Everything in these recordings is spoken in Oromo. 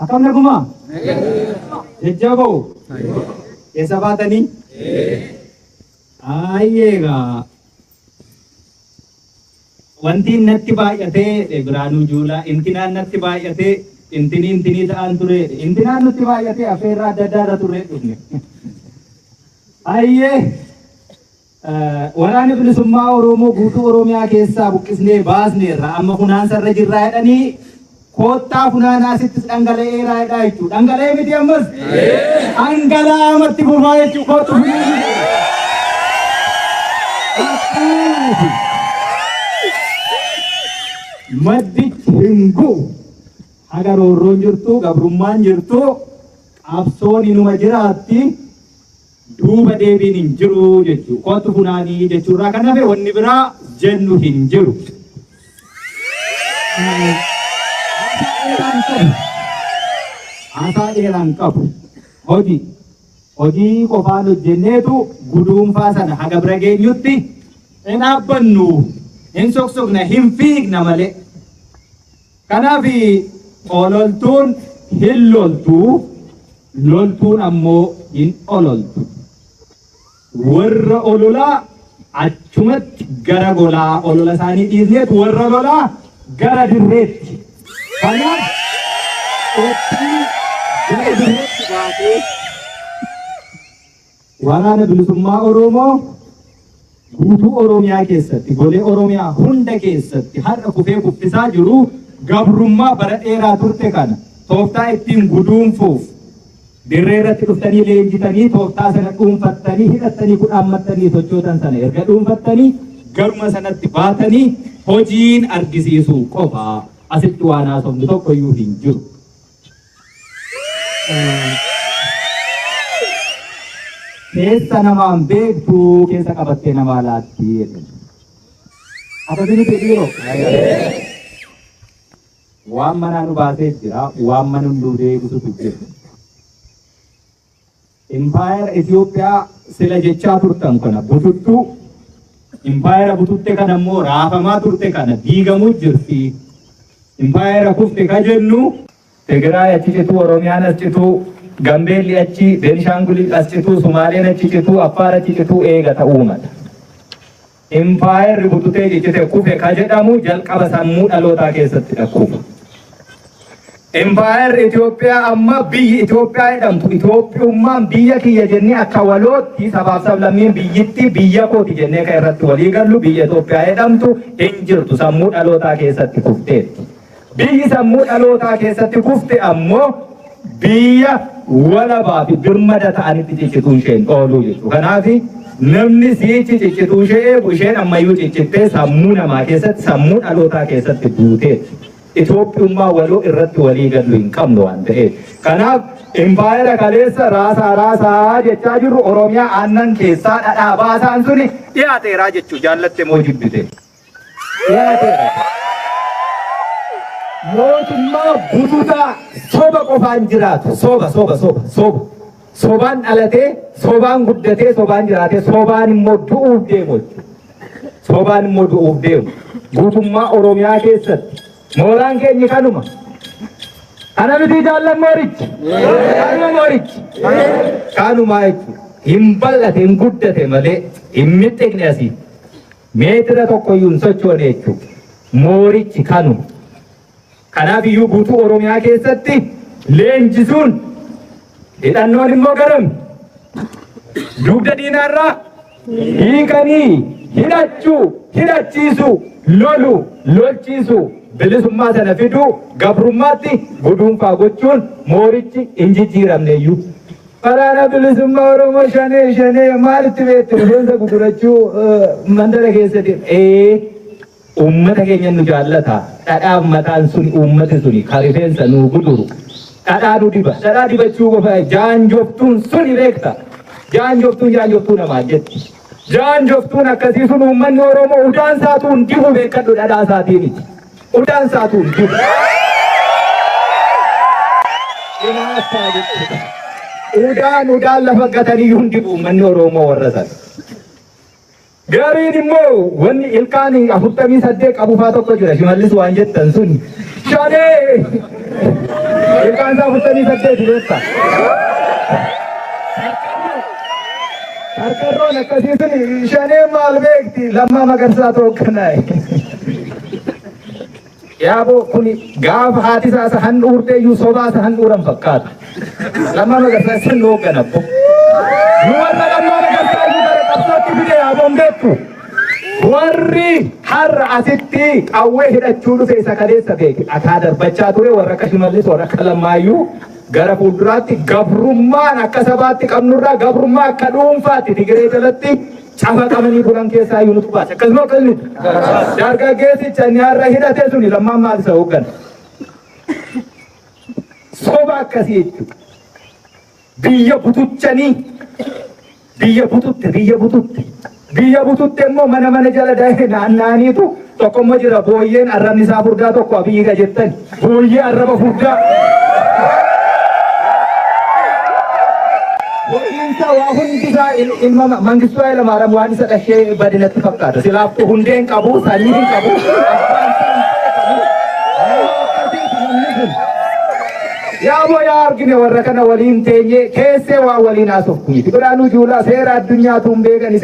Akkam nagumaa? Jajjaboo? Eessa baatanii? Ayyeegaa. Wanti natti baay'atee Biraanuu Juulaa, intinaan natti baay'atee intinii intinii ta'an ture, intinaan nutti baay'atee affeerraa adda addaa irra turre dhufne. Ayyee waraana bilisummaa Oromoo guutuu Oromiyaa keessaa buqqisnee baasneerra amma funaansa irra jirraa jedhanii koottaa funaanaa sittis dhangala'eeraa jedhaa jechuudha. Dhangala'ee miti ammas? Dhangala'aamatti fufaa jechuudha koottu funaanaa. Maddichi hin gu'u. Haga roorroon jirtu, gabrummaan jirtu, qabsoon inuma jiraatti. Duuba deebiin hin jiru jechuudha. Kottu funaanii jechuurraa kan hafe wanni biraa jennu hin jiru. Haasaa dheeraan qabu. Hojii. Hojii qofaan hojjenneetu guduunfaa sana haga bira geenyutti hin dhaabbannu, hin soksokna, hin fiigna malee. Kanaaf ololtuun hin loltu, loltuun ammoo hin ololtu. Warra ololaa achumatti gara golaa olola isaanii dhiisneetu warra lolaa gara dirreetti. Kanaaf qophii gara dirreetti baatee Waraana Bilisummaa Oromoo guutuu Oromiyaa keessatti, golee Oromiyaa hunda keessatti har'a kufee kuffisaa jiru gabrummaa bara dheeraa turte kana tooftaa ittiin guduunfuuf dirree irratti dhuftanii leenjitanii tooftaa sana dhuunfattanii hidhattanii kudhaammattanii sochootan sana erga dhuunfattanii garuma sanatti baatanii hojiin argisiisuu qofa asitti waan haasofnu tokkoyyuu hin jiru. Keessa namaan beektu keessa qabattee namaa laatti jedhan. Akkasii miti dhiiroo? Waan manaa nu baasee jira, waan mana nu deebisutu jira. Impaayera Itoophiyaa sila jechaa turtan kana bututtuu, impaayera bututte kana immoo raafamaa turte kana diigamuu jirti. Impaayera kufte ka jennu Tigraay achi cituu, Oromiyaan as cituu, Gambeelli achi, Beenishaangul as cituu, Sumaaleen achi cituu, Affaar achi cituu eega ta'uu mala. Impaayerri bututee ciccite kufe ka jedhamu jalqaba sammuu dhalootaa keessatti dha kufa. Impaayerri Itoophiyaa amma biyyi Itoophiyaa jedhamtu Itoophiyummaan biyya kiyya jennee akka walootti sabaaf sablammiin biyyittii biyya kooti jennee kan irratti walii gallu biyya Itoophiyaa jedhamtu hin jirtu sammuu dhalootaa keessatti kufteetti. Biyyi sammuu dhalootaa keessatti kufte ammoo biyya walabaa fi birmada ta'anitti ciccituun isheen ooluu jechuudha. Kanaaf namni siichi ciccituu ishee eegu isheen ammayyuu ciccittee sammuu namaa keessatti sammuu dhalootaa keessatti duuteetti. Itoophiyummaa waloo irratti walii gallu hin qabnu waan ta'eef. Kanaaf impaayera kaleessa raasaa raasaa jechaa jirru Oromiyaa aannan keessaa dhadhaa baasaan suni dhiyaateeraa jechuu jaallatte moo jibbite. Dhiyaateera. Mootummaa bututaa soba qofaan jiraatu. Soba, soba, soba, soba. Sobaan dhalatee, sobaan guddatee, sobaan jiraatee, sobaan immoo du'uuf deemu jechuudha. Sobaan immoo du'uuf deemu. Guutummaa Oromiyaa keessatti mooraan keenyi kanuma. Kana miti jaallan moorichi. Kanuma moorichi. Kanuma jechuudha. Hin bal'ate, hin guddate malee hin mixxiqne asii. Meetira tokkoyyuu hin sochoone jechuudha. Moorichi kanuma. Kanaaf iyyuu guutuu Oromiyaa keessatti leenjisuun hidhannoon immoo garam dugda diinaarraa hiikanii hidhachuu, hidhachiisuu, loluu, lolchiisuu, bilisummaa sana fiduu, gabrummaatti guduunfaa gochuun moorichi hin jijjiiramne iyyuu. Waraana Bilisummaa Oromoo shanee shanee maalitti beektu rifeensa gudurachuu mandara keessa deema. Ee uummata keenya nu jaallata. Dhadhaaf mataan suni uummati suni ka rifeensa nu guduru. Dhadhaa nu diba. Dhadhaa dibachuu qofa jaanjoftuun suni beekta. Jaanjoftuun jaanjoftuu namaan jetti. Jaanjoftuun akkasii sun uummanni Oromoo udaan isaatuu hin dibu beekadhu dhadhaa isaatii miti. Udaan isaatuu hin dibu. Hinaaffaa jechuudha. Udaan udaan lafa gatanii hin dibu uummanni Oromoo warra sana. Gariin immoo wanni ilkaan 48 qabu faa tokko jira. Shimallis waan jettan sun. Shanee! Ilkaan isaa 48 beekta. Karkarroon akkasii sun shaneen maal beekti Lammaa Magarsaa tookkanaaye. Yaaboo kuni gaafa haati isaa isa handhuurte iyyuu sobaa isa handhuuran fakkaata. Lammaa Magarsaa isin hooggana abbo. Nu warra Lammaa Magarsaa iyyuu gara qabsootti fide yaaboon beektu. Warri har'a asitti qawwee hidhachuu dhufe isa kaleessa beeki. Dhakaa darbachaa ture warra akka Shimallis warra akka Lammaayyuu gara fuulduraatti gabrummaan akka sabaatti qabnurraa gabrummaa akka dhuunfaatti Tigiree jalatti cafaqamanii bulan keessaa iyyuu nutu baase. Akkasuma akkas miti. Dargaggeessicha inni har'a hidhate suni Lammaan maal isa hooggana? Soba akkasii jechuudha. Biyya butuchanii biyya bututte biyya bututte biyya bututte immoo mana mana jala dahee naanna'aniitu tokko immoo jira booyyeen arrabni isaa furdaa tokko Abiyyi ga jettan booyyee arraba furdaa. Hojiinsaa waa hundi isaa ilma Mangistuu Hayilamaariyaam waan isa dhashee bade natti fakkaata. Silaaftuu hundee hin qabu, sanyii hin qabu, abbaan isaa hin beekamu. Nama akkasiiti namni kun. Yaaboo yaa argine warra kana waliin teenyee keessee waan waliin haasoftu miti. Birhaanuu Juulaa seera addunyaatu hin beekani.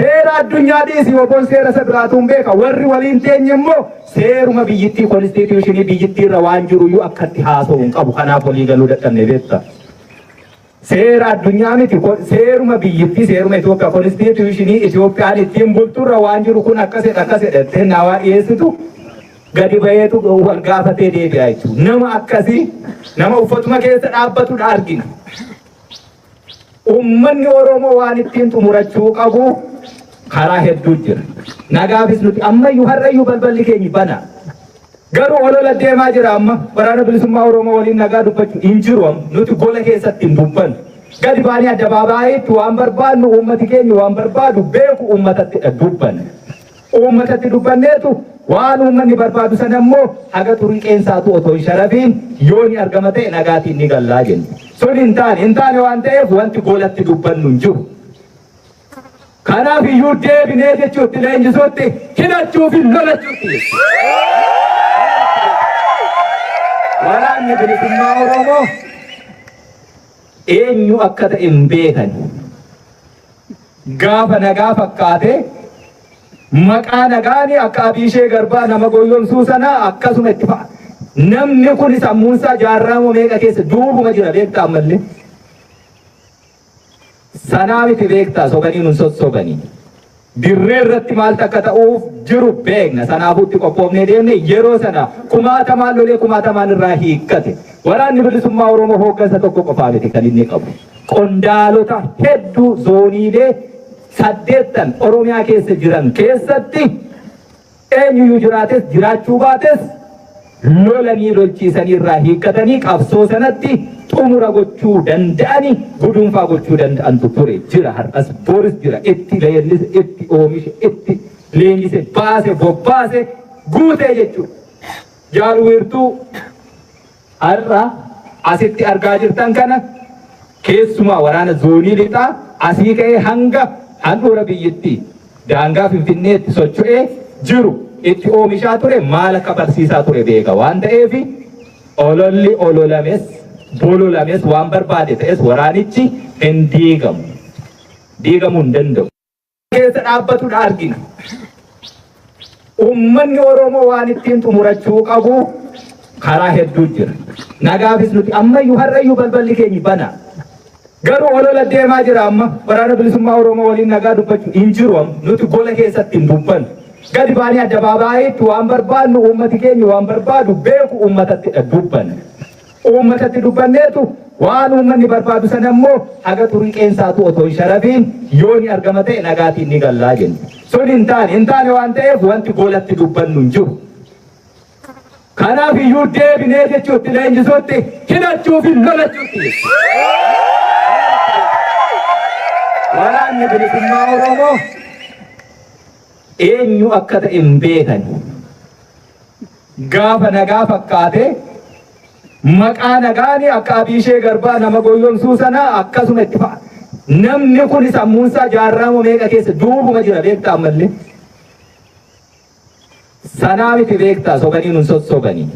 Seera addunyaa dhiisi oboon seera isa biraatu hin beeka. Warri waliin teenye immoo seeruma biyyittii konstiitiyuushinii biyyittii irra waan jiru iyyuu akkatti haasa'u hin qabu. Kanaaf walii galuu dadhabne beekta. Seera addunyaa miti seeruma biyyittii seeruma Itoophiyaa konstiitiyuushinii Itoophiyaan ittiin bulturra waan jiru kun akkasidha akkasidha jettee nawaa dhiyeessitu gadi baheetu wal gaafatee deebi'a jechuudha. Nama akkasii nama uffatuma keessa dhaabbatudha argina. Uummanni Oromoo waan ittiin xumurachuu qabu karaa hedduu jira. Nagaafis nuti ammayyuu har'ayyuu balballi keenya bana. Garuu olola deemaa jira amma waraana bilisummaa Oromoo waliin nagaa dubbachuu hin jiru amma nuti gola keessatti hin dubbannu. Gadi baanee addabaabaay'itti waan barbaadnu uummati keenya waan barbaadu beeku uummatatti dubbanna. Uummatatti dubbanneetu waan uummanni barbaadu sana immoo haga xurii qeensaatu otoo hin sharafiin yoo ni argama ta'e nagaatiin ni gallaa jenna. Sun hin taane hin taane waan ta'eef wanti golatti dubbannu hin jiru. Kanaaf iyyuu deebinee jechuutti leenjisuutti hidhachuu fi lolachuutti jechuudha. Waraanni bilisummaa Oromoo eenyu akka ta'e hin beekan. Gaafa nagaa fakkaate maqaa nagaani akka Abiishee Garbaa nama goyyomsuu sana akkasuma itti fa'a. Namni kun sammuunsaa jaarraa meeqa keessa duubuma jira beektaa ammallee. Sanaa miti beektaa sobanii nun sossobanii. Dirree irratti maaltu akka ta'uuf jiru beekna. Sanaafuu itti qophoofnee deemne yeroo sana kumaatamaan lolee kumaatamaan irraa hiikkate. Waraanni bilisummaa Oromoo hooggansa tokko qofaa miti kan inni qabu. Qondaalota hedduu zooniilee saddeettan Oromiyaa keessa jiran keessatti eenyuyyuu jiraates jiraachuu baates lolanii lolchiisanii irraa hiikkatanii qabsoo sanatti xumura gochuu danda'ani guduunfaa gochuu danda'antu ture jira har'as boris jira itti leellise itti oomishe itti leenjise baase bobbaase guutee jechuudha. Jaal Wiirtuu har'a asitti argaa jirtan kana keessumaa waraana zoonii lixaa asii ka'ee hanga handhuura biyyittii daangaa Finfinneetti socho'ee jiru itti oomishaa ture maal akka barsiisaa ture beeka waan ta'eef ololli ololames bololames waan barbaade ta'es waraanichi hin diigamu. Diigamuu hin danda'u. Keessa dhaabbatudha argina. Uummanni Oromoo waan ittiin xumurachuu qabu karaa hedduu jira. Nagaafis nuti ammayyuu har'ayyuu balballi keenya bana. Garuu olola deemaa jira amma waraana bilisummaa Oromoo waliin nagaa dubbachuu hin jiru amma nuti gola keessatti hin dubbannu. Gadi baanee addabaabaay'itti waan barbaadnu uummati keenya waan barbaadu beeku uummatatti dubbanna. Uummatatti dubbanneetu waan uummanni barbaadu sana immoo haga xurii qeensaatu otoo hin sharafiin yoo ni argama ta'e nagaatiin ni gallaa jenna. Sun hin taane hin taane waan ta'eef wanti golatti dubbannu hin jiru. Kanaaf iyyuu deebinee jechuutti leenjisuutti hidhachuu fi lolachuutti jechuudha. Waraanni bilisummaa Oromoo eenyu akka ta'e hin beekan. Gaafa nagaa fakkaate maqaa nagaani akka Abiishee Garbaa nama goyyomsuu sana akkasuma itti fa'a. Namni kun sammuunsaa jaarraa meeqa keessa duubuma jira beektaa ammallee. Sanaa miti beektaa sobanii nun sossobanii.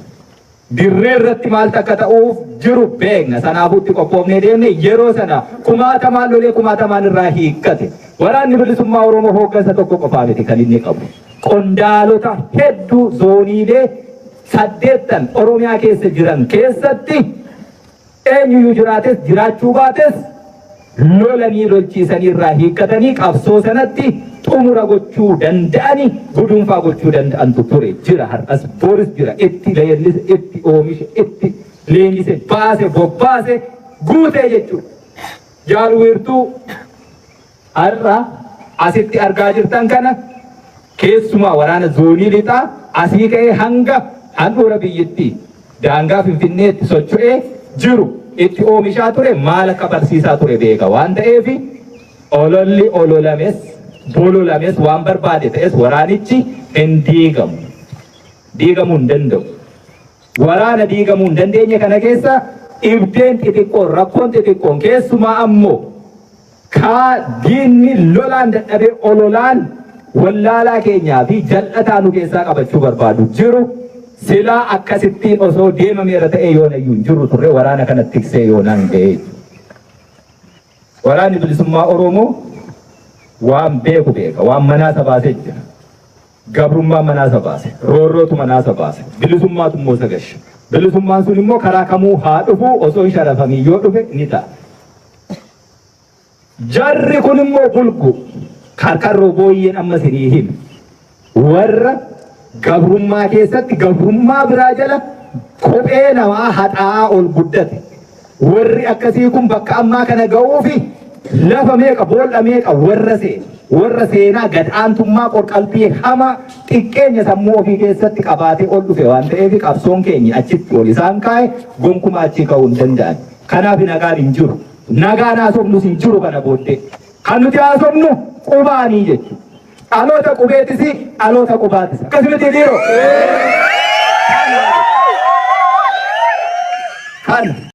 Dirree irratti maaltu akka ta'uuf jiru beekna. Sanaafuu itti qophoofnee deemne. Yeroo sana kumaatamaan lolee kumaatamaan irraa hiikkate. Waraanni Bilisummaa Oromoo hooggansa tokko qofaa miti kan inni qabu. Qondaalota hedduu zooniilee saddeettan Oromiyaa keessa jiran keessatti eenyuyyuu jiraates jiraachuu baates lolanii lolchiisanii irraa hiikkatanii qabsoo sanatti xumura gochuu danda'ani, guduunfaa gochuu danda'antu ture, jira, har'as boris jira. Itti leellise, itti oomishe, itti leenjise, baase, bobbaase, guutee jechuudha. Jaal Wiirtuu har'a asitti argaa jirtan kana keessumaa waraana zoonii lixaa asii ka'ee hanga handhuura biyyittii daangaa Finfinneetti socho'ee jiru itti oomishaa ture, maal akka barsiisaa ture beeka waan ta'eef, ololli ololames bololames waan barbaade ta'es waraanichi hin diigamu. Diigamuu hin danda'u. Waraana diigamuu hin dandeenye kana keessa dhibdeen xixiqqoon, rakkoon xixiqqoon, keessumaa ammoo kaa diinni lolaan dadhabee ololaan wallaalaa keenyaa fi jal'ataa nu keessaa qabachuu barbaadu jiru, silaa akkasittiin osoo deemameera ta'ee yoonayyuu hin jirru turre, waraana kana tiksee yoonaan ga'ee. Waraanni Bilisummaa Oromoo waan beeku beeka, waan manaasa baasee jira. Gabrummaan manaasa baase, roorrootu manaasa baase, bilisummaatu immoo isa gashe. Bilisummaan sun immoo karaa kamuu haa dhufu, osoo hin sharafamiin yoo dhufe ni ta'a. Jarri kun immoo bulgu karkarroo booyyeen amma isinii hime. Warra gabrummaa keessatti gabrummaa biraa jala kophee namaa haxaa'aa ol guddate. Warri akkasii kun bakka ammaa kana ga'uufi lafa meeqa, boolla meeqa warra seene, warra seenaa gad aantummaa, qorqalbii hamaa, xiqqeenya sammuu ofii keessatti qabaatee ol dhufe waan ta'eef, qabsoon keenya achitti ol isaan kaa'e, gonkumaa achii ka'uu hin danda'an. Kanaaf nagaan hin jiru. Nagaan haasofnus hin jiru kana booddee. Kan nuti haasofnu qubaanii jechuudha. Dhaloota qubeetis, dhaloota qubaatis. Akkasumatti dhiiroo.